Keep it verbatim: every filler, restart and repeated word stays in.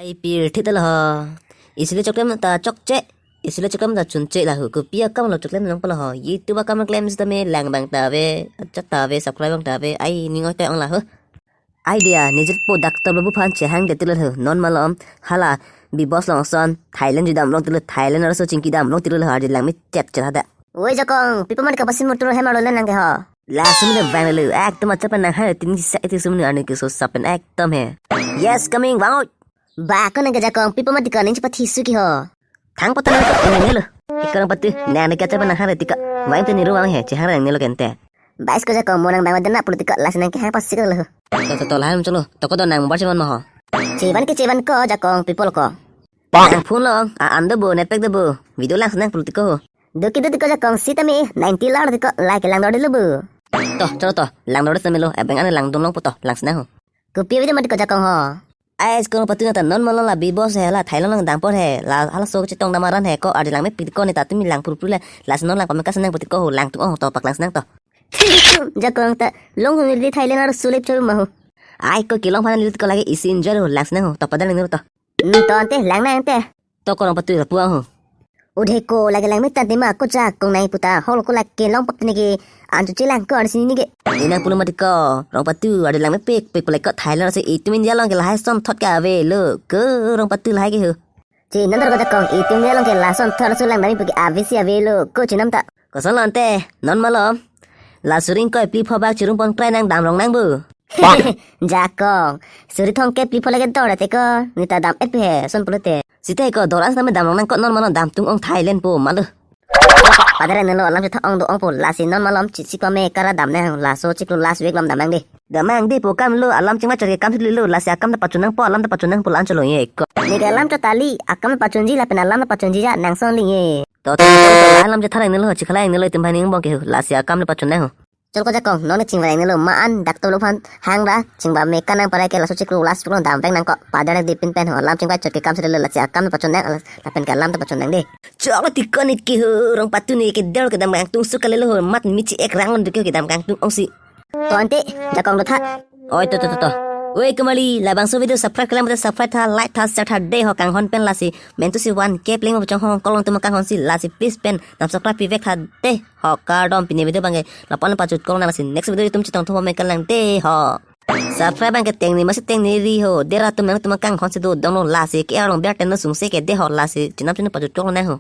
Ai pirthe ta lo ho. Isi le choklem ta chokche. Isi le choklem ta chunche la ho. Kopi akam lo choklem nang pala ho. YouTube akam klem sitame lang abang ta ave, ajat ta ave, subscribe abang ta ave. Ai ning oi ta ong la ho. Idea, nijit po dak top lo buphan chehang de tilo ho. Non malom, hala, Bigg Boss along ason, Thailand judam long tilo, Thailand arloso chingki dam long tilo ho, arje langme chet chet hada. Oi jakong, pi pamat kapasin motor hem arlo le nang ke ho. Langsung de vang lulu, ekdom achap nang hai, tin sa itu sumnu anu ke so sapen ekdom he. Yes, coming, vang oi. Ba ko nang ke jakong, pi pamat dikon ning chepathi su ki ho. Thang patan ko, nang nelo. Ikarang patu, nang de kachap nang hai tika. Vang te niru vang he, chehang nang nelo kente. Bais ko jakong, mo nang bang dena politiko, lasi nang kehang pasi ko lo. To to to, lahai cholo. To ko do nang bar chevan ma ho. Chevan ke chevan ko jakong, people ko. Nang phone lo, a an do bo, net pack do bo. Video lang senang politiko ho. Doki do tiko jakong sitame, ninety lar tiko, like lang dor dilo bo. To, cholo to, lang dor sitame lo, ebeng ane lang dun long puto, lang senang ho. Kopi video mat ko jakong ho. Ai, sekarang patu nata non malom la Bigg Boss he la, Thailand lang dang por he, la, hala so chetong damaran he, ko arje langme pik ko ne ta tumi lang purpur le, la senang lang pameka senang politiko ho, lang tung ong to pak lang senang to. Jakong ta, long hung di Thailand arlo sulip chor ma ho. Ai, ko kelong phan lut ko lagi isi enjoy ho, lang senang ho, to padal nang to. Hmm, to ante, lang nang ante. To ko rong patu la puang ho. Udhe ko lagi lang me tante ma ko jakong nai puta, hol ko lagi long pap ne ke, anchu chilang ko arsi ne ke. Inang pulo mati ko, rong patu, arje langme pik, pik pulai ko Thailand arloso itum India along ke lahai son thot ke ave lo, ko rong patu lahai ke ho. Chinam ta ko jakong, itum India along ke la son thot arloso lang dami pu ke ave si ave lo, ko chinam ta. Koson lo ante, non malom. La suri ingkoi phli pho bak chirum pon krai nang dam rong nang bo. Jakong, suri thong ke phli pho lagi dor te ko, ne ta dam et he, son pulote. Site ko dor as name dam rong nang ko non malom dam tung ong Thailand po malo. Padare nelo alam chetha ong do ong po lasi non malom chisi ko me kara dam nang laso chiklo last week lam dam nang de. Dam nang de po kam lo alam chingma chor ke kam sitlo lasi akam ta pachun nang po alam ta pachun nang po lan cholo ye ko. Ne ke alam ta tali akam ta pachunji lapen alam ta pachunji ja nang son ling ye. To to to to alam chetha nang nelo chikhala nang nelo itum bhani bong ke ho lasi akam ta pachun nang ho. Chol ko jakong, non chingvai nelo ma an dak to lo phan hang da chingba me kanang parai ke laso chiklo last chiklo dam veng nang ko padare dipin pen ho alam chingvai chot ke kam sitlo lasi akam ta pachun nang lapen ke alam ta pachun nang de. Chok ti ko ne ke ho rong patu ne ke der ke dam kangtung su kali lo ho mat michi ek rang lon ke dam kangtung ong si. To ante jakong do tha. Oi to to to to. Oi kemali labangso video subscribe kelang bata subscribe tha like tha share tha de ho kanghon pen lasi mentu si one K pleng mo chong hong kolong tum kanghon si lasi please pen nam subscribe pivek tha de ho kardom pini video bangke lapon pachut kolong nang lasi next video itum chitong thu me kelang de ho. Subscribe bangke teng ni masi teng ni ri ho dera tum nang tum kanghon si do dong lo lasi ke arong ber ten no sung se ke de ho lasi chinam chinam pachut kolong nang ho.